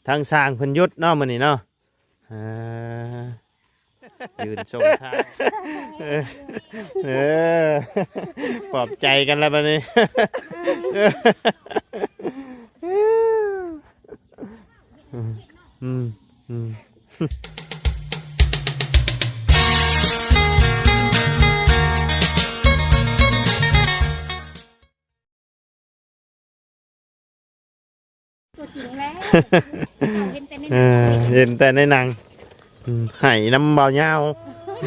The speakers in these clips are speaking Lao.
ທາງຊ່າງເພິ່ນຢຸດເນາະມື້ນີ້ເນາະ. ອ່າ ຢືນຊົງທາງ ເອີ ເອີ ປອບໃຈກັນແລ້ວບັດນີ້. ອືມ ອືມ ອືມ. ຕົວຈິງແລ້ວ ເຮົາເຫັນແຕ່ໃນໜັງ ເອີ ເຫັນແຕ່ໃນໜັງ. ອືມ ໄຫ້ນຳບ່າວຍາວ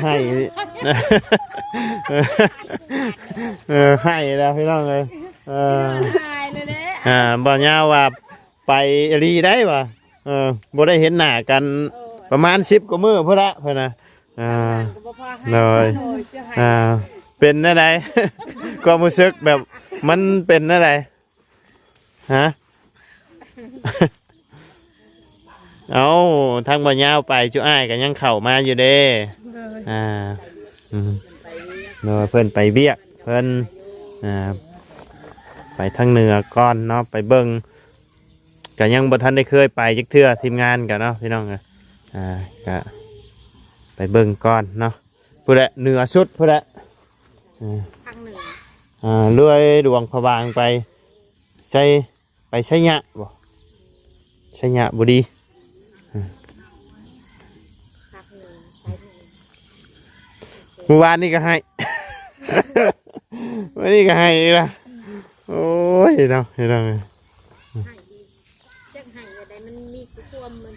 ໄຫ້ ເອີ ໄຫ້ແລ້ວພີ່ນ້ອງເອີຍ. ເອີ ອາຍແລ້ວແຫຼະ ອ່າ ບ່າວຍາວວ່າໄປອີ່ຫຼີໄດ໋ວ່າ ເອີ ບໍ່ໄດ້ເຫັນໜ້າກັນ ເອີ ປະມານສິບກວ່າມື້ພຸ້ນລະ ເພິ່ນນະ. ອ່າ ໂດຍ ອ່າ ເປັນແນວໃດ ຄວາມຮູ້ສຶກແບບມັນເປັນແນວໃດ ຮະ? ເອົ້າ ທາງບ່າວຍາວໄປ ຈຸອ້າຍກໍຍັງເຂົ້າມາຢູ່ເດ້. ໂດຍ ອ່າ ອືມ ໂດຍ ເພິ່ນໄປວຽກ ເພິ່ນ ອ່າ ໄປທາງເໜືອກ່ອນເນາະ ໄປເບິ່ງ ກະຍັງບໍ່ທັນໄດ້ເຄີຍໄປຈັກເທື່ອ ທີມງານກະເນາະ ພີ່ນ້ອງເອີຍ. ອ່າ ກະໄປເບິ່ງກ່ອນເນາະ ພຸ້ນແຫຼະ ເໜືອສຸດພຸ້ນແຫຼະ. ອ່າ ທາງເໜືອ ອ່າ ເລື່ອຍຫຼວງພະບາງໄປ ໄຊ ໄປໄຊຍະບໍ ໄຊຍະບູລີ. ອ່າ ພາກເໜືອ ໄຊເໜືອ ມື້ວານນີ້ກໍໄຫ້ ມື້ນີ້ກໍໄຫ້ອີກລະ. ໂອ້ຍເນາະ ພີ່ນ້ອງເອີຍ ໃຫ້ດີ ຈັກໃຫ້ແບບໃດ ມັນມີຄວາມ ມັນ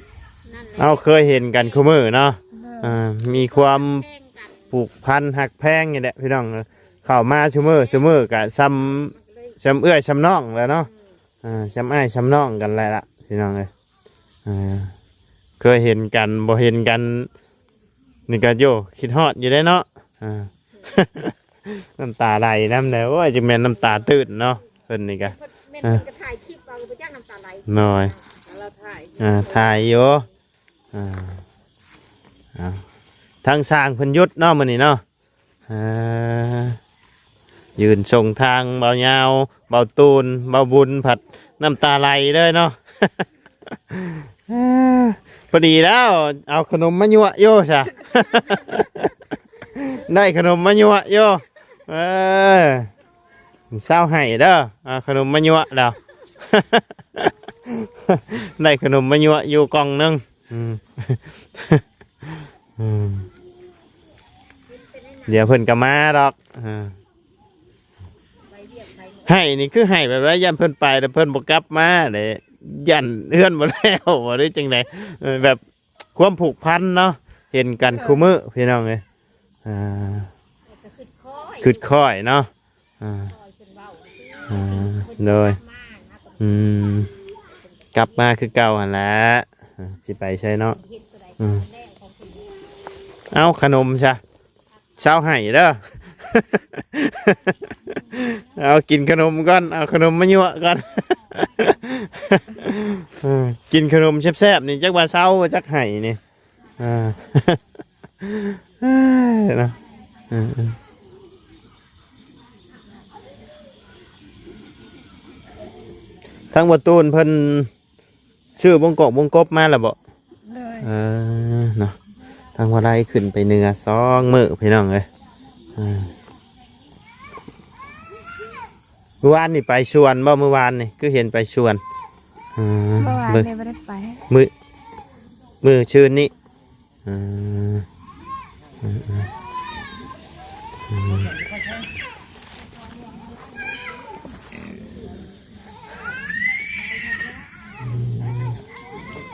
ນັ້ນແຫຼະ. ເຮົາເຄີຍເຫັນກັນຄູ່ມື້ເນາະ ໂດຍ ເອີ ມີຄວາມ ແພງກັນ ຜູກພັນຮັກແພງນີ້ແຫຼະ ພີ່ນ້ອງເອີຍ. ເຂົ້າມາຊຸມື້ ຊຸມື້ກະຊ່ຳ ຊ່ຳເອື້ອຍຊ່ຳນ້ອງແຫຼະເນາະ ເອີ ອ່າ ຊ່ຳອ້າຍຊ່ຳນ້ອງກັນແຫຼະລະ ພີ່ນ້ອງເອີຍ. ອ່າ ເຄີຍເຫັນກັນ ບໍ່ເຫັນກັນນີ້ກໍ ໂອ້ ຄິດຮອດຢູ່ເດ້ເນາະ. ອ່າ ນ້ຳຕາໄຫຼນຳແຫຼະ ໂອ້ຍ ຈັກແມ່ນນ້ຳຕາຕື້ນເນາະ ເພິ່ນນີ້ກະ ແມ່ນເພິ່ນກໍຖ່າຍຄລິບເອົາ ບໍ່ຈັກນ້ຳຕາໄຫຼ ນ້ອຍ ລາວຖ່າຍ ອ່າ ຖ່າຍຢູ່. ອ່າ ເອົາ ທາງຊ່າງເພິ່ນຢຸດເນາະມື້ນີ້ເນາະ. ອ່າ ຢືນຊົງທາງ ບ່າວຍາວ ບ່າວຕູນ ບ່າວບຸນ ພັດນ້ຳຕາໄຫຼເລີຍເນາະ. ພໍດີແລ້ວ ເອົາຂະໜົມມາຍົວະຢູ່ຊະ ໄດ້ຂະໜົມມາຍົວະຢູ່. ເອີ ເຊົາໃຫ້ເດີ ເອົາຂະໜົມມາຍົວະແລ້ວ ໄດ້ຂະໜົມມາຍົວະຢູ່ກ່ອງໜຶ່ງ. ອືມ ອືມ ດຽວເພິ່ນກໍມາດອກ. ອ່າ ໄຫ້ນີ້ຄືໄຫ້ແບບໃດ? ຢ້ານເພິ່ນໄປແລ້ວເພິ່ນບໍ່ກັບມາເດ້ ຢ້ານເຮືອນບໍ່ແລ້ວບໍ່ ຫຼືຈັ່ງໃດ? ເອີ ແບບຄວາມຜູກພັນເນາະ ເຫັນກັນ ເອີ ຄູ່ມື້ພີ່ນ້ອງເອີຍ. ອ່າ ກໍຄຶດຄ້ອຍ ຄຶດຄ້ອຍເນາະ. ອ່າ ອ່າ ໂດຍ ອືມ ກັບມາຄືເກົ່າຫັ້ນແຫຼະ. ອ່າ ຊິໄປໃສເນາະ? ອືມ ເອົາຂະໜົມຊະ ເຊົາໃຫ້ເດີ ເອົາກິນຂະໜົມກ່ອນ ເອົາຂະໜົມມາຍົວະກ່ອນ. ເອີ ກິນຂະໜົມແຊບໆ ນີ້ ຈັກວ່າເຊົາ ຈັກໄຫ້ນີ້. ອ່າ ເນາະ ເອີ ເອີ ທາງບໍ່ຕູນເພິ່ນຊື້ບົງກອກບົງກົບມາແລ້ວບໍ່? ໂດຍ ເອີ ເນາະ ທາງບໍ່ໄດ້ຂຶ້ນໄປເໜືອສອງມື້ພີ່ນ້ອງເອີຍ. ອ່າ ມື້ວານນີ້ໄປສວນບໍ່? ມື້ວານນີ້ຄືເຫັນໄປສວນ. ອ່າ ເມື່ອວານນີ້ບໍ່ໄດ້ໄປ ມື້ ມື້ຊືນນີ້. ອ່າ ອືມ ອືມ ອືມ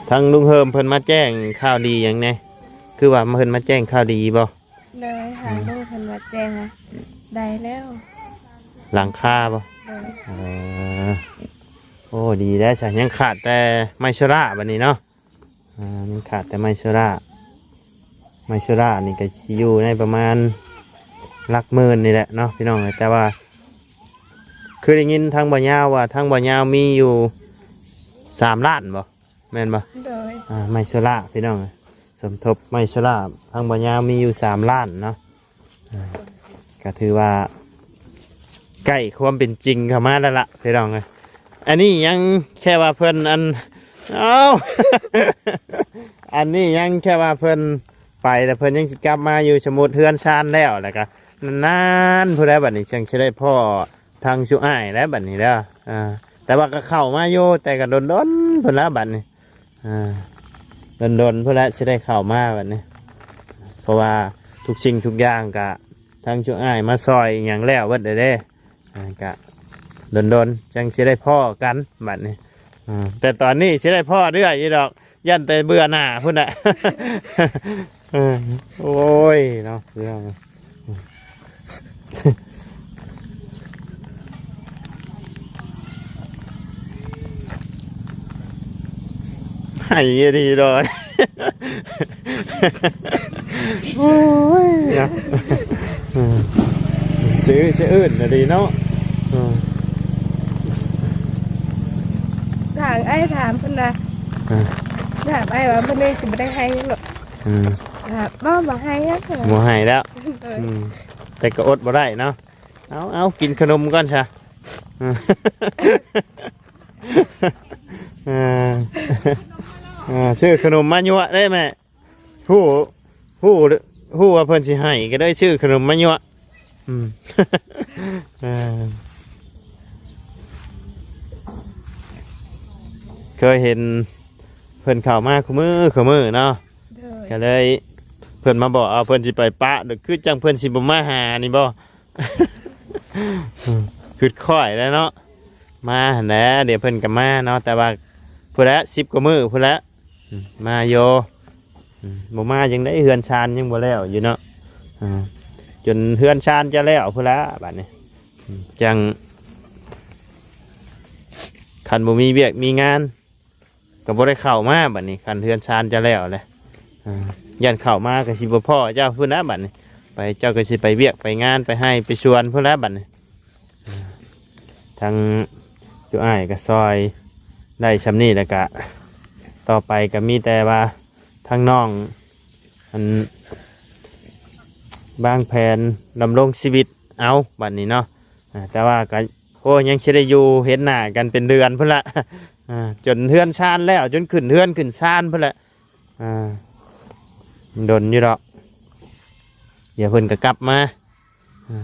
ທາງລຸງເຮີມເພິ່ນມາແຈ້ງຂ່າວດີຫຍັງແດ່? ຄືວ່າເພິ່ນມາແຈ້ງຂ່າວດີບໍ່? ໂດຍ ທາງ ອືມ ລຸງເພິ່ນມາແຈ້ງວ່າໄດ້ແລ້ວ ຫຼັງຄາບໍ່? ໂດຍ ເອີ ໂອ້ ດີແລ້ວຊະ ຍັງຂາດແຕ່ໄມ້ໂຊລາບັດນີ້ເນາະ. ອ່າ ຍັງຂາດແຕ່ໄມ້ໂຊລາ ໄມ້ໂຊລານີ້ກໍຊິຢູ່ໃນປະມານຫຼັກໝື່ນນີ້ແຫຼະເນາະ ພີ່ນ້ອງເອີຍ. ແຕ່ວ່າຄືໄດ້ຍິນທາງບ່າວຍາວວ່າ ທາງບ່າວຍາວມີຢູ່ສາມລ້ານບໍ່? ແມ່ນບໍ່? ໂດຍ ອ່າ ໄມ້ໂຊລາພີ່ນ້ອງເອີຍ ສົມທົບໄມ້ໂຊລາ ທາງບ່າວຍາວມີຢູ່ສາມລ້ານເນາະ. ອ່າ ກໍຖືວ່າໃກ້ຄວາມເປັນຈິງເຂົ້າມາແລ້ວລະພີ່ນ້ອງເອີຍ. ອັນນີ້ຍັງແຄ່ວ່າເພິ່ນ ອັນ ເອົ້າ ອັນນີ້ຍັງແຄ່ວ່າເພິ່ນໄປແລ້ວ ເພິ່ນຍັງຊິກັບມາຢູ່ ສົມມຸດເຮືອນຊານແລ້ວ ແລ້ວກະນານໆ ພຸ້ນແຫຼະ ບັດນີ້ຈຶ່ງຊິໄດ້ພໍ້ທາງຊຸອ້າຍແຫຼະ ບັດນີ້ເດີ. ອ່າ ແຕ່ວ່າກໍເຂົ້າມາຢູ່ ແຕ່ກໍດົນໆ ພຸ້ນແຫຼະບັດນີ້. ອ່າ ດົນໆ ພຸ້ນແຫຼະຊິໄດ້ເຂົ້າມາບັດນີ້ ເພາະວ່າທຸກສິ່ງທຸກຢ່າງກະທາງຊຸອ້າຍມາຊ່ອຍອີ່ຫຍັງແລ້ວເບິດແລ້ວເດ້. ອ່າ ກະດົນໆ ຈັ່ງຊິໄດ້ພໍ້ກັນບັດນີ້. ອ່າ ແຕ່ຕອນນີ້ຊິໄດ້ພໍ້ເລື້ອຍຢູ່ດອກ ຢ້ານແຕ່ເບື່ອໜ້າພຸ້ນແຫຼະ. ເອີ ໂອ້ຍເນາະ ເລື່ອງ ໄຫ້ອີ່ຫຼີດອກ ໂອ້ຍເນາະ ເອີ ຊື່ ຊື່ອື່ນນະດີເນາະ. ເອີ ທາງອ້າຍຖາມເພິ່ນວ່າ ເອີ ຖາມອ້າຍວ່າມື້ນີ້ຊິບໍ່ໄດ້ໄຫ້ຫຍັງເນາະ. ອືມ ວ່າບໍ່ ບໍ່ໄຫ້ຫຍັງ ບໍ່ໄຫ້ແລ້ວ. ເອີ ອືມ ແຕ່ກໍອົດບໍ່ໄດ້ເນາະ. ເອົາ ເອົາ ກິນຂະໜົມກ່ອນຊະ. ເອີ ເອີ ຊື້ຂະໜົມມາຍົວະເດ້ແມ່. ຮູ້ ຮູ້ ຮູ້ວ່າເພິ່ນຊິໃຫ້ ກໍໄດ້ຊື້ຂະໜົມມາຍົວະ. ອືມ ເອີ ເຄີຍເຫັນເພິ່ນເຂົ້າມາຄູ່ມື້ ຄູ່ມື້ເນາະ. ໂດຍ ກໍເລີຍເພິ່ນມາບອກ ເອົາ ເພິ່ນຊິໄປປະ ຄືຈັ່ງເພິ່ນຊິບໍ່ມາຫານີ້ບໍ? ຄຶດຄ່ອຍແລ້ວເນາະ ມາຫັ້ນແຫຼະ ດຽວເພິ່ນກໍມາເນາະ. ແຕ່ວ່າພຸ້ນແຫຼະ ສິບກວ່າມື້ພຸ້ນແຫຼະ ອືມ ມາຢູ່. ອືມ ບໍ່ມາຈັ່ງໃດ ເຮືອນຊານຍັງບໍ່ແລ້ວຢູ່ເນາະ. ອ່າ ຈົນເຮືອນຊານຈະແລ້ວພຸ້ນແຫຼະບັດນີ້. ອືມ ຈັ່ງ ຄັນບໍ່ມີວຽກມີງານ ກໍບໍ່ໄດ້ເຂົ້າມາບັດນີ້ ຄັນເຮືອນຊານຈະແລ້ວແຫຼະ. ອ່າ ຢ້ານເຂົ້າມາກໍຊິບໍ່ພໍ້ເຈົ້າພຸ້ນນະບັດນີ້ ໄປ ເຈົ້າກໍຊິໄປວຽກໄປງານ ໄປໄຮ່ໄປສວນພຸ້ນລະບັດນີ້. ອ່າ ທາງຈຸອ້າຍກໍຊ່ອຍໄດ້ຊ່ຳນີ້ ແລ້ວກະຕໍ່ໄປກໍມີແຕ່ວ່າທາງນ້ອງ ອັນ ວາງແຜນດຳລົງຊີວິດເອົາບັດນີ້ເນາະ. ອ່າ ແຕ່ວ່າກໍ ໂອ້ ຍັງຊິໄດ້ຢູ່ເຫັນໜ້າກັນເປັນເດືອນພຸ້ນລະ. ອ່າ ຈົນເຮືອນຊານແລ້ວ ຈົນຂຶ້ນເຮືອນຂຶ້ນຊານພຸ້ນແຫຼະ. ອ່າ ມັນດົນຢູ່ດອກ ດຽວເພິ່ນກໍກັບມາ. ອ່າ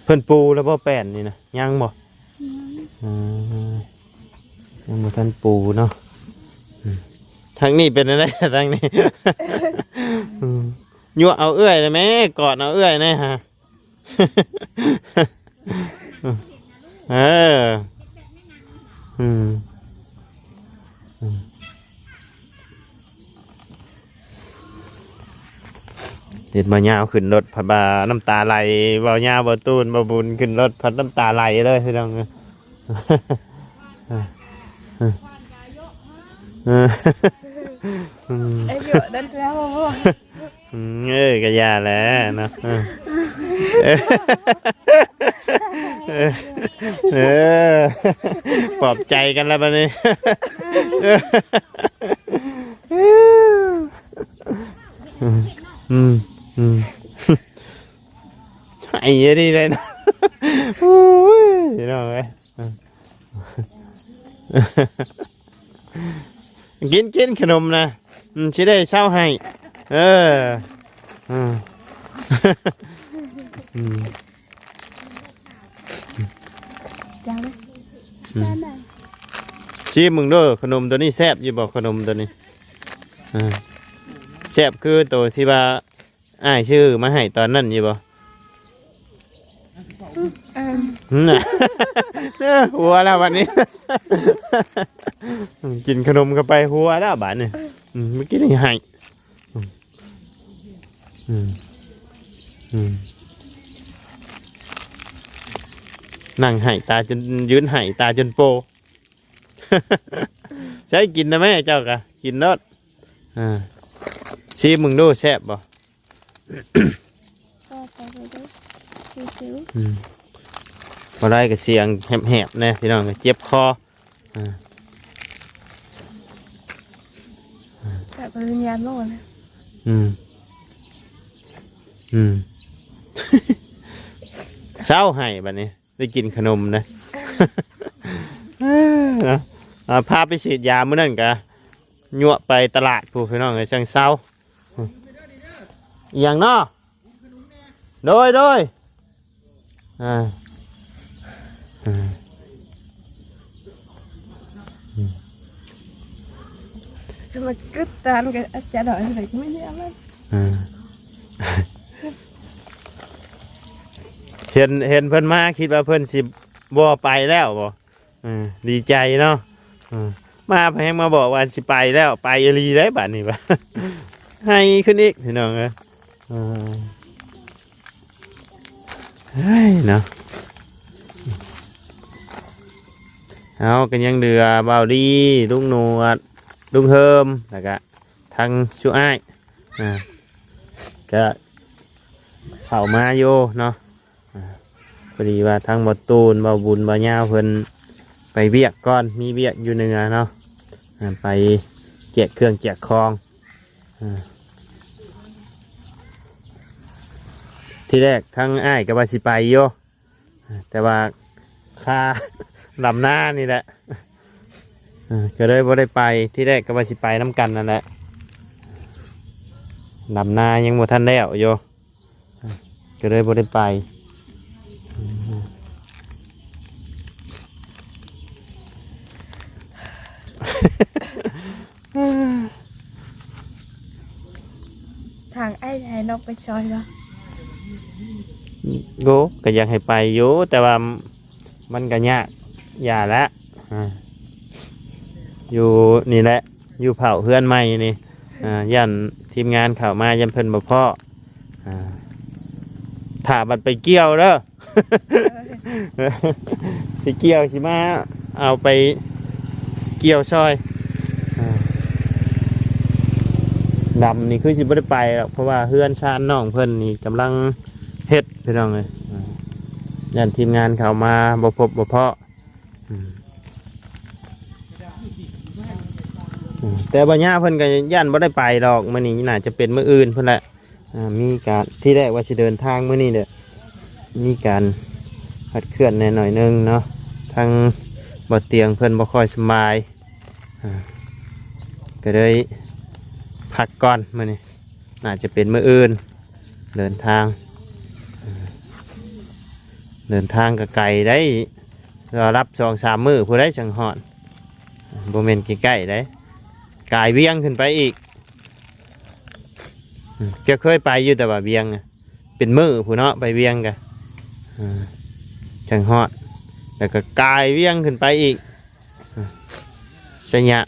ເພິ່ນປູແລ້ວບໍ່ແປ້ນນີ້ນະ? ຍັງບໍ່? ຍັງ. ອ່າ ຍັງບໍ່ທັນປູເນາະ. ອືມ ທາງນີ້ເປັນແນວໃດ ທາງນີ້? ອືມ ຍົວະເອົາເອື້ອຍແດ່ແມ້ ກອດເອົາເອື້ອຍແດ່ຫາ. ເອີ ອືມ ອືມ ເຫັນບ່າວຍາວຂຶ້ນລົດ ພັດວ່ານ້ຳຕາໄຫຼ, ບ່າວຍາວ ບ່າວຕູນ ບ່າວບຸນ ຂຶ້ນລົດ ພັດນ້ຳຕາໄຫຼເລີຍ ພີ່ນ້ອງເອີຍ. ເອີ ເອີ ອືມ ອືມ ເອີ ກໍຢ່າແຫຼະເນາະ. ເອີ ເອີ ເອີ ປອບໃຈກັນແລ້ວບັດນີ້. ອືມ ອືມ ໄຫ້ດີເລີຍເນາະ. ໂອ້ຍ ພີ່ນ້ອງເອີຍ. ກິນ ກິນຂະໜົມນະ ອືມ ຊິໄດ້ເຊົາໃຫ້. ເອີ ອືມ ອືມ ຈານ ອືມ ຊິມເບິ່ງເດີ ຂະໜົມໂຕນີ້ແຊບຢູ່ບໍ່? ຂະໜົມໂຕນີ້ ເອີ ແຊບຄືໂຕທີ່ວ່າ ອ້າຍຊື້ມາໃຫ້ຕອນນັ້ນຢູ່ບໍ່? ອືມ ອືມ ຫົວແລ້ວບັດນີ້. ອືມ ກິນຂະໜົມເຂົ້າໄປຫົວແລ້ວບັດນີ້. ອືມ ເມື່ອກີ້ນີ້ໄຫ້ ອືມ ອືມ ອືມ ນັ່ງໄຫ້ຕາຈົນ ຢືນໄຫ້ຕາຈົນໂປ. ໃຊ້ກິນນະແມ່ ເຈົ້າກະກິນໂລດ. ອ່າ ຊີມເບິ່ງດູ ແຊບບໍ່? ອືມ ບໍ່ໄດ້ກໍສຽງແຫບໆແດ່ ພີ່ນ້ອງ ເຈັບຄໍ. ອ່າ ແບບປະລິນຍາໂທນະ. ອືມ ອືມ ເຊົາໃຫ້ບັດນີ້ ໄດ້ກິນຂະໜົມນະ ເນາະ. ອ່າ ພາໄປສີດຢາມື້ນັ້ນກະຍົວະໄປຕະຫຼາດພຸ້ນ ພີ່ນ້ອງເອີຍ ຈັ່ງເຊົາ. ອີ່ຫຍັງເນາະ? ໂດຍ ໂດຍ ອ່າ ອ່າ ອືມ ມາກຶດຕານກັບອາຈານດອຍເລີຍ ກະບໍ່ເຫັນມັນ ອ່າ ເຫັນ ເຫັນເພິ່ນມາ ຄິດວ່າເພິ່ນຊິບໍ່ໄປແລ້ວບໍ? ເອີ ດີໃຈເນາະ ເອີ ມາແພງມາບອກວ່າຊິໄປແລ້ວ ໄປອີ່ຫຼີໄດ໋ບາດນີ້ ວ່າໄຫ້ຂຶ້ນອີກ ພີ່ນ້ອງເອີຍ. ເອີ ເຮີ້ຍເນາະ ເຮົາກໍຍັງເຫຼືອບ່າວດີ ລຸງໜວດ ລຸງເຮີມ ແລ້ວກະທັງຊຸອ້າຍ ອ່າ ກະເຂົ້າມາຢູ່ເນາະ. ອ່າ ພໍດີວ່າທັງບໍ່ຕູນ ບໍ່ບຸນ ບໍ່ຍາວ ເພິ່ນໄປວຽກກ່ອນ ມີວຽກຢູ່ເໜືອເນາະ ອ່າ ໄປແຈກເຄື່ອງແຈກຂອງ. ອ່າ ທີແລກທັງອ້າຍກໍວ່າຊິໄປຢູ່ ອ່າ ແຕ່ວ່າຄາດຳນານີ້ແຫຼະ ອ່າ ກໍເລີຍບໍ່ໄດ້ໄປ. ທີແລກກໍວ່າຊິໄປນຳກັນນັ້ນແຫຼະ ດຳນາຍັງບໍ່ທັນແລ້ວຢູ່ ກໍເລີຍບໍ່ໄດ້ໄປ. ທາງອ້າຍໃຫ້ນ້ອງໄປຊ່ອຍບໍ່? ໂອ້ ກໍຢາກໃຫ້ໄປຢູ່ ແຕ່ວ່າມັນກໍຍາກ ຢ່າແຫຼະ ອ່າ ຢູ່ນີ້ແຫຼະ ຢູ່ເຜົາເຮືອນໃໝ່ນີ້ ອ່າ ຢ້ານທີມງານເຂົ້າມາ ຢ້ານເພິ່ນບໍ່ພໍ້ ອ່າ ຖ້າບັດໄປກ່ຽວເດີ ໄປກ່ຽວ ຊິມາເອົາໄປກ່ຽວຊ່ອຍ ອ່າ ດຳນີ້ຄືຊິບໍ່ໄດ້ໄປດອກ ເພາະວ່າເຮືອນຊານນ້ອງເພິ່ນນີ້ກຳລັງເຮັດ ພີ່ນ້ອງເອີຍ ອ່າ ຢ້ານທີມງານເຂົ້າມາບໍ່ພົບບໍ່ພໍ້. ອືມ ອືມ ແຕ່ບໍ່ຍາເພິ່ນກໍຢ້ານບໍ່ໄດ້ໄປດອກ ມື້ນີ້ໜ້າຈະເປັນມື້ອື່ນພຸ້ນແຫຼະ. ອ່າ ມີການ ທີແລກວ່າຊິເດີນທາງມື້ນີ້ແຫຼະ ມີການຄາດເຄື່ອນແດ່ໜ້ອຍໜຶ່ງເນາະ ທາງບໍ່ຕຽງເພິ່ນບໍ່ຄ່ອຍສະບາຍ ອ່າ ກໍເລີຍພັກກ່ອນມື້ນີ້ ໜ້າຈະເປັນມື້ອື່ນເດີນທາງ ອ່າ ເດີນທາງກໍໄກໄດ໋ ລະດັບສອງສາມມື້ພຸ້ນໃດ໋ຈັ່ງຮອດ ບໍ່ແມ່ນໃກ້ໆໃດ໋ ກາຍວຽງຂຶ້ນໄປອີກ. ອືມ ເຈົ້າເຄີຍໄປຢູ່ແຕ່ວ່າວຽງ ເປັນມື້ພຸ້ນເນາະ ໄປວຽງກະ ອ່າ ຈັ່ງຮອດ ແລ້ວກໍກາຍວຽງຂຶ້ນໄປອີກ ອ່າ ໄຊຍະ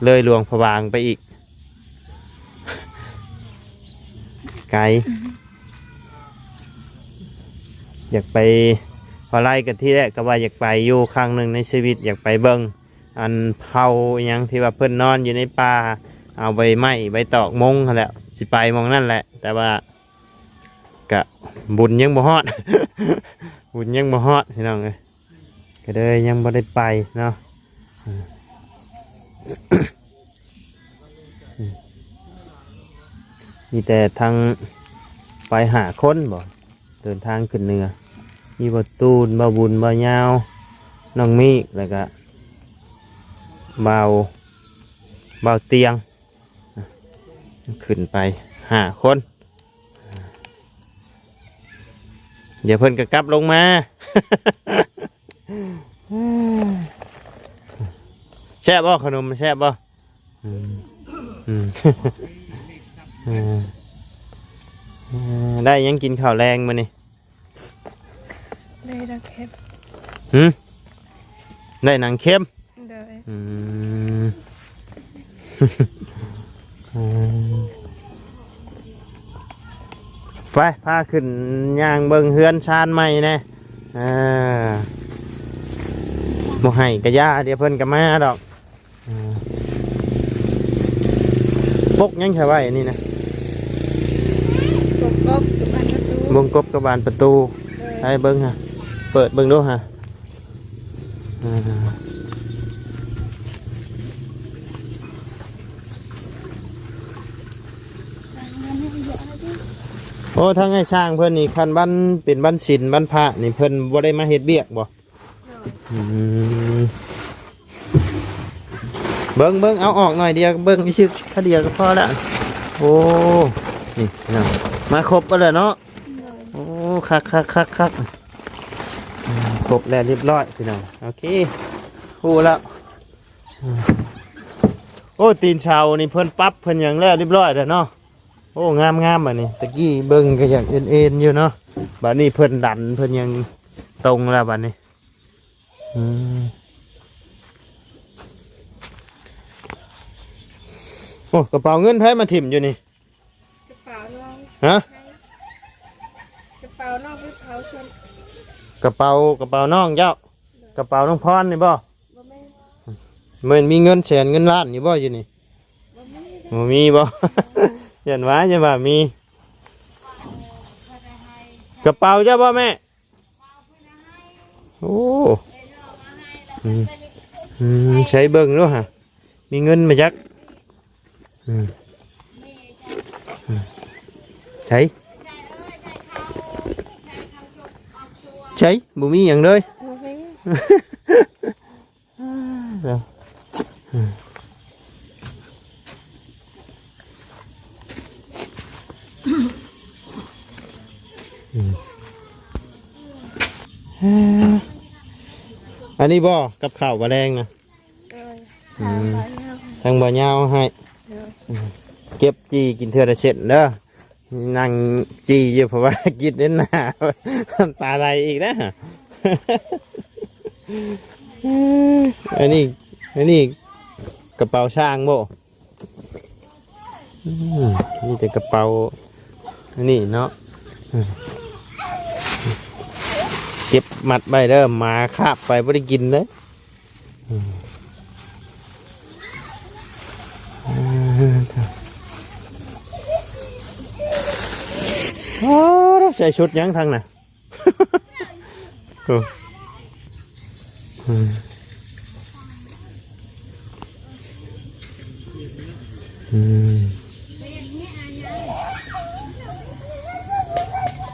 ເລີຍຫຼວງພະບາງໄປອີກ ໄກ ຢາກໄປ ພໍໄລ່ກັນ ທີແລກກໍວ່າຢາກໄປຢູ່ຄັ້ງໜຶ່ງໃນຊີວິດ ຢາກໄປເບິ່ງອັນເຜົ່າອີ່ຫຍັງທີ່ວ່າເພິ່ນນອນຢູ່ໃນປ່າ ເອົາໃບໄມ້ໃບຕອກມຸງຫັ້ນແຫຼະ ຊິໄປໝ່ອງນັ້ນແຫຼະ ແຕ່ວ່າກະບຸນຍັງບໍ່ຮອດ ບຸນຍັງບໍ່ຮອດ ພີ່ນ້ອງເອີຍ. ກໍເລີຍຍັງບໍ່ໄດ້ໄປເນາະ ມີແຕ່ທັງ ໄປຫ້າຄົນບໍ ເດີນທາງຂຶ້ນເໜືອ ມີບ່າວຕູນ ບ່າວບຸນ ບ່າວຍາວ ນ້ອງມີກ ແລ້ວກະບ່າວ ບ່າວຕຽງ ຂຶ້ນໄປຫ້າຄົນ ດຽວເພິ່ນກໍກັບລົງມາ. ແຊບບໍ່ ຂະໜົມແຊບບໍ່? ອືມ ອືມ ເອີ ເອີ ໄດ້ຫຍັງກິນເຂົ້າແລງມື້ນີ້? ໄດ້ໜັງເຄັມ. ຫື? ໄດ້ໜັງເຄັມ. ໂດຍ ອືມ ເອີ ໄປ ພາຂຶ້ນຍ່າງເບິ່ງເຮືອນຊານໃໝ່ແດ່. ເອີ ບໍ່ໃຫ້ກະຢ່າ ດຽວເພິ່ນກໍມາດອກ. ເອີ ປົກຫຍັງຊະໄວ້ອັນນີ້ນະ? ປົກກົບກັບບານປະຕູ ບົງກົບກັບບານປະຕູ. ໂດຍ ໃຫ້ເບິ່ງຫາ ເປີດເບິ່ງດູຫາ. ອ່າ ໂອ້ ທາງອ້າຍຊ່າງເພິ່ນນີ້ ຄັນວັນເປັນວັນສິນວັນພະນີ້ ເພິ່ນບໍ່ໄດ້ມາເຮັດວຽກບໍ່? ໂດຍ ອືມ ເບິ່ງ ເບິ່ງ ເອົາອອກໜ້ອຍດຽວ ເບິ່ງຊື່ຄະດຽວກໍພໍລະ. ໂອ້ ນີ້ພີ່ນ້ອງ ມາຄົບເບິດແລ້ວເນາະ. ໂດຍ ໂອ້ ຄັກໆໆໆ ອືມ ຄົບແລ້ວຮຽບຮ້ອຍພີ່ນ້ອງ. ໂອເຄ ຮູ້ແລ້ວ. ອືມ ໂອ້ ຕີນເສົານີ້ເພິ່ນປັບເພິ່ນຫຍັງແລ້ວຮຽບຮ້ອຍແລ້ວເນາະ. ໂອ້ ງາມໆ ບາດນີ້ ຕະກີ້ເບິ່ງກໍຢາກເອັນໆ ຢູ່ເນາະ. ບາດນີ້ເພິ່ນດັນເພິ່ນຫຍັງຕົງແລ້ວບາດນີ້. ອືມ ໂອ້ ກະເປົາເງິນໃຜມາຖິ້ມຢູ່ນີ້? ກະເປົານ້ອງ ຮະ? ກະເປົານ້ອງໄປເຜົາຊັ້ນ. ກະເປົາ ກະເປົານ້ອງເຈົ້າ? ໂດຍ ກະເປົານ້ອງພອນນີ້ບໍ່? ບໍ່ແມ່ນ ແມ່ນມີເງິນແສນເງິນລ້ານຢູ່ບໍ່ຢູ່ນີ້? ບໍ່ມີ ບໍ່ມີບໍ່? ຢ້ານວ່າ ຢ້ານວ່າມີ. ກະເປົາເຈົ້າບໍ່ແມ່? ໂອ້ ອືມ ອືມ ໃຊ້ເບິ່ງດູຫາ ມີເງິນມາຈັກ? ອືມ ອືມ ໃສ ໃສ ບໍ່ມີຫຍັງເລີຍ. ບໍ່ມີ ເນາະ ອືມ ອັນນີ້ບໍ່ ກັບເຂົ້າມື້ແລງນະ? ໂດຍ ອືມ ທາງບ່າວຍາວ ທາງບ່າວຍາວໃຫ້. ໂດຍ ອືມ ເກັບຈີ່ກິນເທື່ອລະເສັ້ນເດີ. ນັ່ງຈີ່ຢູ່ ເພາະວ່າກິນເປັນໜ້າ ນ້ຳຕາໄຫຼອີກນະ. ອັນນີ້ ອັນນີ້ກະເປົາຊ້າງບໍ່? ອືມ ມີແຕ່ກະເປົາອັນນີ້ເນາະ. ອືມ ເກັບມັດໄວ້ເດີ ໝາຄາບໄປບໍ່ໄດ້ກິນເດ້. ອືມ ໂອ້ ໃສ່ຊຸດຫຍັງທັງນະ? ໂອ້ ອືມ ອືມ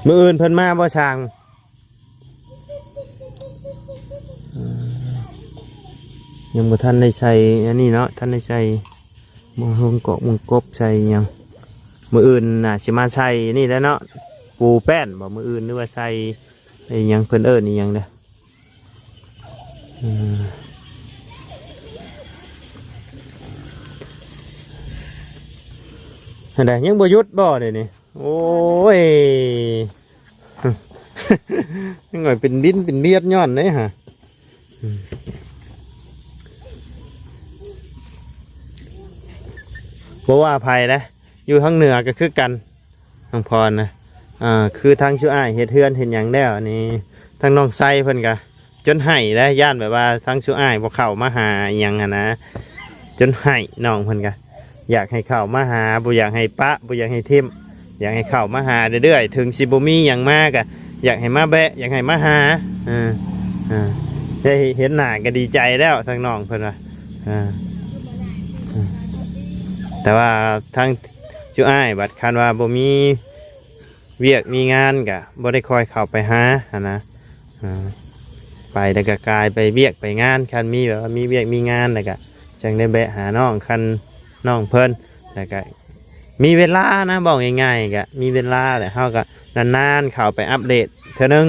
ມື້ອື່ນເພິ່ນມາບໍ່ຊ່າງ? ອືມ ຍັງບໍ່ທັນໄດ້ໃສ່ອັນນີ້ເນາະ ທັນໄດ້ໃສ່ໝົງຫົງກອກໝົງກົບໃສ່ຫຍັງ. ມື້ອື່ນໜ້າຊິມາໃສ່ນີ້ແຫຼະເນາະ ປູແປ້ນບໍ່ມື້ອື່ນ ຫຼືວ່າໃສ່ອີຫຍັງ ເພິ່ນເອີ້ນອີຫຍັງເດ້. ອືມ ອັນໃດ ຍັງບໍ່ຢຸດບໍ່ດຽວນີ້? ໂອ້ຍ ຍັງໜ້ອຍເປັນບິນເປັນບຽດຍ້ອນເດ້ຫະ. ອືມ ບໍ່ວ່າໃຜນະ ຢູ່ທາງເໜືອກໍຄືກັນ ນ້ອງພອນນະ. ອ່າ ຄືທາງຊຸອ້າຍເຮັດເຮືອນເຮັດຫຍັງແລ້ວນີ້ ທາງນ້ອງໄຊເພິ່ນກະຈົນໄຫ້ແລ້ວ ຢ້ານແບບວ່າທາງຊຸອ້າຍບໍ່ເຂົ້າມາຫາອີຫຍັງຫັ້ນນະ ຈົນໄຫ້. ນ້ອງເພິ່ນກະ ຢາກໃຫ້ເຂົ້າມາຫາ ບໍ່ຢາກໃຫ້ປະ ບໍ່ຢາກໃຫ້ຖິ້ມ ຢາກໃຫ້ເຂົ້າມາຫາເລື້ອຍໆ ເຖິງຊິບໍ່ມີຫຍັງມາກະຢາກໃຫ້ມາແວະ ຢາກໃຫ້ມາຫາ. ເອີ ເອີ ໄດ້ເຫັນໜ້າກະດີໃຈແລ້ວ ທາງນ້ອງເພິ່ນວ່າ. ເອີ ເອີ ແຕ່ວ່າທາງຈຸອ້າຍບັດ ຄັນວ່າບໍ່ມີວຽກມີງານກະບໍ່ໄດ້ຄ່ອຍເຂົ້າໄປຫາຫັ້ນນະ. ເອີ ໄປແລ້ວກະກາຍໄປວຽກໄປງານ ຄັນມີແບບວ່າມີວຽກມີງານແລ້ວກະ ຈັ່ງໄດ້ແວະຫານ້ອງ ຄັນນ້ອງເພິ່ນ ແລ້ວກະມີເວລານະ ເວົ້າງ່າຍໆ ກະມີເວລາແຫຼະ ເຮົາກະນານໆເຂົ້າໄປອັບເດດເທື່ອໜຶ່ງ.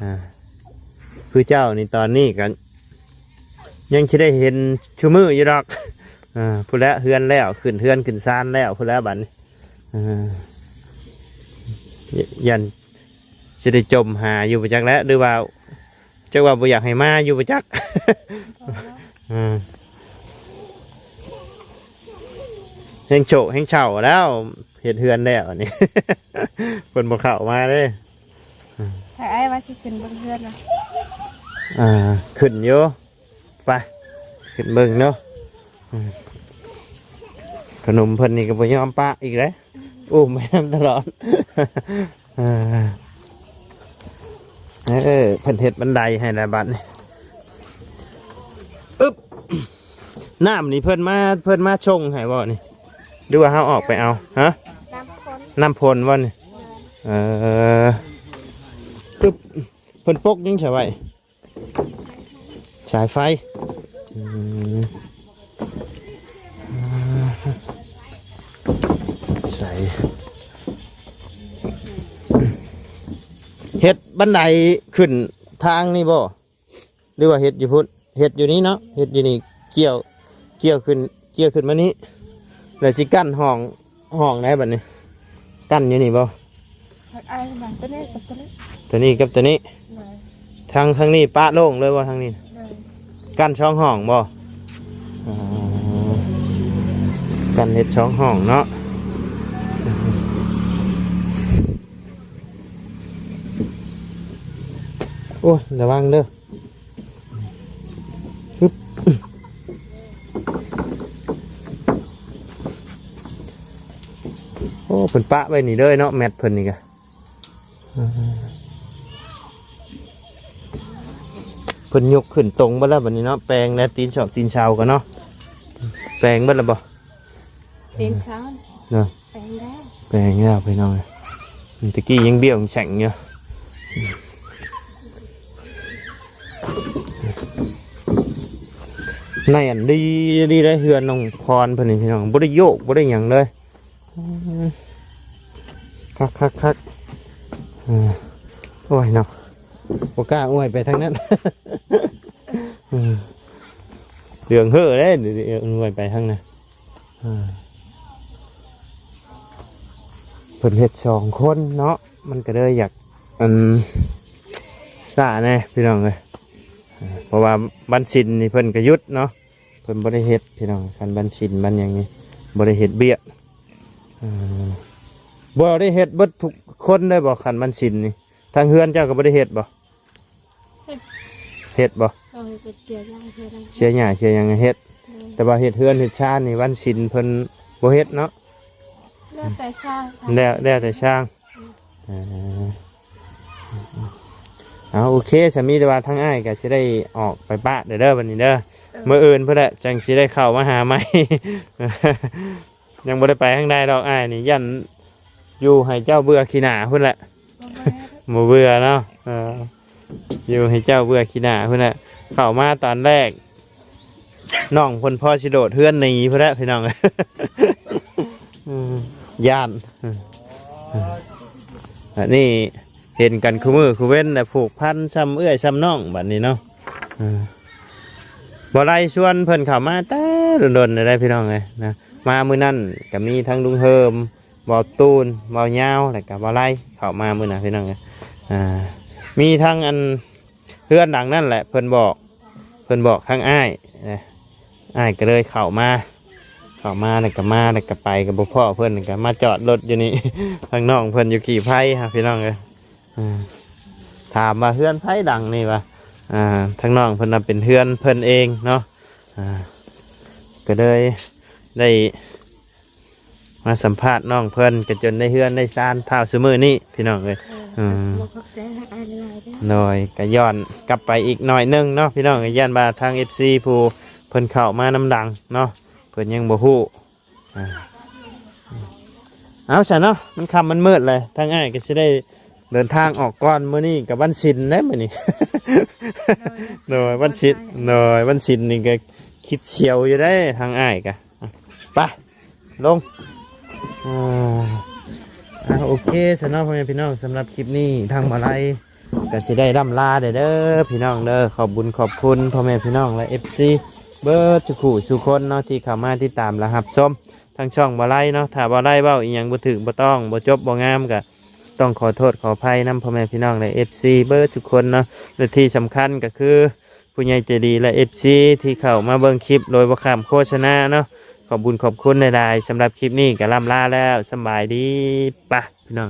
ອ່າ ຄືເຈົ້ານີ້ຕອນນີ້ກະຍັງຊິໄດ້ເຫັນຊຸມື້ຢູ່ດອກ. ອ່າ ພຸ້ນແຫຼະ ເຮືອນແລ້ວ ຂຶ້ນເຮືອນຂຶ້ນຊານແລ້ວພຸ້ນແຫຼະບັດນີ້. ອ່າ ຢ້ານຊິໄດ້ຈົ່ມຫາຢູ່ບໍ່ຈັກແຫຼະ ຫຼືວ່າ ຈັກວ່າບໍ່ຢາກໃຫ້ມາຢູ່ບໍ່ຈັກ. ເອີ ແຮງໂສກແຮງເສົ້າແລ້ວ ເຮັດເຮືອນແລ້ວນີ້ ເພິ່ນບໍ່ເຂົ້າມາເດ້. ໃຜອ້າຍວ່າຊິຂຶ້ນເບິ່ງເຮືອນນະ? ອ່າ ຂຶ້ນຢູ່ ໄປ ຂຶ້ນເບິ່ງເນາະ. ອືມ ຂະໜົມເພິ່ນນີ້ກໍບໍ່ຍອມປະອີກເດ້ ອຸ້ມໄປນຳຕະຫຼອດ. ເອີ ເອີ ເພິ່ນເຮັດບັນໄດໃຫ້ແລ້ວບັດນີ້. ອຶບ ນ້ຳນີ້ເພິ່ນມາ ເພິ່ນມາສົ່ງໃຫ້ບໍ່ນີ້ ຫຼືວ່າເຮົາອອກໄປເອົາ? ຮະ ນ້ຳຝົນ ນ້ຳຝົນບໍ່ນີ້? ເອີ ຄືເພິ່ນປົກຫຍັງໃສ່ໄວ້? ສາຍໄຟ. ອືມ ໃສ່ ເຮັດບັນໄດຂຶ້ນທາງນີ້ບໍ່? ຫຼືວ່າເຮັດຢູ່ພຸ້ນ? ເຮັດຢູ່ນີ້ເນາະ ເຮັດຢູ່ນີ້ ກ່ຽວ ກ່ຽວຂຶ້ນ ກ່ຽວຂຶ້ນມານີ້ ແລ້ວຊິກັ້ນຫ້ອງ ຫ້ອງໃດບັດນີ້? ກັ້ນຢູ່ນີ້ບໍ່? ເອົາອັນນັ້ນ ຕົວນີ້ກັບຕົວນີ້ ຕົວນີ້ກັບຕົວນີ້. ໂດຍ ທາງ ທາງນີ້ປະໂລ່ງເລີຍບໍ່? ທາງນີ້ ໂດຍ ກັ້ນສອງຫ້ອງບໍ່? ອໍ ກັ້ນເຮັດສອງຫ້ອງເນາະ. ໂອ້ຍ ລະວັງເດີ. ຮຶບ ໂອ້ ເພິ່ນປະໄວ້ນີ້ເລີຍເນາະ ແມັດເພິ່ນນີ້ກະ ເພິ່ນຍົກຂຶ້ນຕົງເບິດແລ້ວບັດນີ້ເນາະ. ແປງແລ້ວ ຕີນຊອກຕີນເສົາກໍເນາະ ແປງເບິດແລ້ວບໍ່? ຕີນເສົາເນາະ ແປງແລ້ວ ແປງແລ້ວພີ່ນ້ອງ. ແຕ່ກີ້ຍັງບ້ຽວແສງຢູ່ ໃນອັນດີ ດີໄດ໋ ເຮືອນນ້ອງພອນເພິ່ນນີ້ພີ່ນ້ອງ ບໍ່ໄດ້ໂຍກ ບໍ່ໄດ້ຫຍັງເລີຍ. ຄັກໆໆ ເອີ ໂອ້ຍເນາະ ບໍ່ກ້າອວຍໄປທາງນັ້ນ ເອີ ເລື່ອງເຮີເດ້ ອວຍໄປທາງນັ້ນ. ອ່າ ເພິ່ນເຮັດສອງຄົນເນາະ ມັນກໍເລີຍຢາກ ອັນ ຊ້າແດ່ພີ່ນ້ອງເອີຍ. ອ່າ ເພາະວ່າວັນສິນນີ້ເພິ່ນກໍຢຸດເນາະ ເພິ່ນບໍ່ໄດ້ເຮັດພີ່ນ້ອງ. ຄັນວັນສິນວັນຫຍັງນີ້ບໍ່ໄດ້ເຮັດວຽກ. ອ່າ ບໍ່ໄດ້ເຮັດເບິດທຸກຄົນເລີຍບໍ່ ຄັນວັນສິນນີ້? ທາງເຮືອນເຈົ້າກໍບໍ່ໄດ້ເຮັດບໍ່? ເຮັດ ເຮັດບໍ່? ເອີ ເຮັດ ເສຍຫຍ້າເສຍຫຍັງ ເສຍຫຍ້າເສຍຫຍັງເຮັດ. ໂດຍ ແຕ່ວ່າເຮັດເຮືອນເຮັດຊານນີ້ ວັນສິນເພິ່ນບໍ່ເຮັດເນາະ. ແລ້ວແຕ່ຊາງ ແລ້ວ ແລ້ວແຕ່ຊາງ. ອືມ ເອີ ເອົາ ໂອເຄ ສາມີ ແຕ່ວ່າທາງອ້າຍກໍຊິໄດ້ອອກໄປປະເດີ ເດີ ບັດນີ້ເດີ. ເອີ ມື້ອື່ນພຸ້ນແຫຼະ ຈັ່ງຊິໄດ້ເຂົ້າມາຫາໃໝ່. ຍັງບໍ່ໄດ້ໄປທາງໃດດອກ ອ້າຍນີ້ຢ້ານຢູ່ໃຫ້ເຈົ້າເບື່ອຂີ້ໜ້າພຸ້ນແຫຼະ. ບໍ່ເບື່ອ ບໍ່ເບື່ອເນາະ. ເອີ ຢູ່ໃຫ້ເຈົ້າເບື່ອຂີ້ໜ້າພຸ້ນແຫຼະ. ເຂົ້າມາຕອນແລກ ນ້ອງເພິ່ນພໍຊິໂດດເຮືອນໜີພຸ້ນແຫຼະພີ່ນ້ອງ. ເອີ ຢ້ານ. ເອີ ອັນນີ້ເຫັນກັນຄູ່ມື້ຄູ່ເວັນແຫຼະ ຜູກພັນຊ່ຳເອື້ອຍຊ່ຳນ້ອງບັດນີ້ເນາະ. ເອີ ບໍ່ໄດ້ຊວນເພິ່ນເຂົ້າມາແຕ່ດົນໆແລ້ວໄດ໋ພີ່ນ້ອງເອີຍນະ. ມາມື້ນັ້ນກໍມີທັງລຸງເຮີມ ບ່າວຕູນ ບ່າວຍາວ ແລ້ວກໍບ່າວໄລ ເຂົ້າມາມື້ນັ້ນພີ່ນ້ອງເອີຍ. ອ່າ ມີທັງອັນເຮືອນຫຼັງນັ້ນແຫຼະ ເພິ່ນບອກ ເພິ່ນບອກທາງອ້າຍນະ ອ້າຍກໍເລີຍເຂົ້າມາ ເຂົ້າມາແລ້ວກໍມາ ແລ້ວກໍໄປ ກໍບໍ່ພໍ້ເພິ່ນ ກໍມາຈອດລົດຢູ່ນີ້. ທາງນ້ອງເພິ່ນຢູ່ກີ່ໄພຫັ້ນພີ່ນ້ອງເອີຍ. ອ່າ ຖາມວ່າເຮືອນໃຜຫຼັງນີ້ວະ? ອ່າ ທາງນ້ອງເພິ່ນວ່າເປັນເຮືອນເພິ່ນເອງເນາະ. ອ່າ ກໍເລີຍໄດ້ມາສຳພາດນ້ອງເພິ່ນ ກໍຈົນໄດ້ເຮືອນໄດ້ຊານເທົ່າຊຸມື້ນີ້ພີ່ນ້ອງເອີຍ. ເອີ ອືມ ຂໍຂອບໃຈອ້າຍຫຼາຍໆເດີ. ໂດຍ ກໍຍ້ອນກັບໄປອີກໜ້ອຍໜຶ່ງເນາະພີ່ນ້ອງເອີຍ ຢ້ານວ່າທາງເອັຟຊີຜູ້ເພິ່ນເຂົ້າມານຳຫຼັງເນາະ ເພິ່ນຍັງບໍ່ຮູ້. ອ່າ ເອົາຊະເນາະ ມັນຄ່ຳມັນມືດແລ້ວ ທາງອ້າຍກໍຊິໄດ້ເດີນທາງອອກກ່ອນ. ມື້ນີ້ກໍວັນສິນແລ້ວມື້ນີ້ ໂດຍ ໂດຍ ວັນສິນ ວັນໄປ ໂດຍ ວັນສິນນີ້ກໍຄິດສຽວຢູ່ເດ້ທາງອ້າຍກໍ. ໄປ ລົງ. ອ່າ ອ່າ ໂອເຄຊະເນາະ ພໍ່ແມ່ພີ່ນ້ອງ ສຳລັບຄລິບນີ້ທາງມາໄລ ກໍຊິໄດ້ລ່ຳລາແດ່ເດີພີ່ນ້ອງເດີ. ຂອບບຸນຂອບຄຸນພໍ່ແມ່ພີ່ນ້ອງ ແລະ ເອັຟຊີ ເບິດສູ່ຜູ້ສູ່ຄົນເນາະ ທີ່ເຂົ້າມາຕິດຕາມ ແລະ ຮັບຊົມທາງຊ່ອງບ່າວໄລເນາະ. ຖ້າບ່າວໄລເວົ້າອີ່ຫຍັງບໍ່ຖືກບໍ່ຕ້ອງ ບໍ່ຈົບບໍ່ງາມ ກໍຕ້ອງຂໍໂທດຂໍອະໄພນຳພໍ່ແມ່ພີ່ນ້ອງ ແລະ ເອັຟຊີ ເບິດສູ່ຄົນເນາະ. ແລະ ທີ່ສຳຄັນກໍຄືຜູ້ໃຫຍ່ໃຈດີ ແລະ ເອັຟຊີ ທີ່ເຂົ້າມາເບິ່ງຄລິບໂດຍບໍ່ຂ້າມໂຄສະນາເນາະ ຂອບບຸນຂອບຄຸນຫຼາຍໆ. ສຳລັບຄລິບນີ້ກໍລ່ຳລາແລ້ວ ສຳບາຍດີ ປະ ພີ່ນ້ອງ.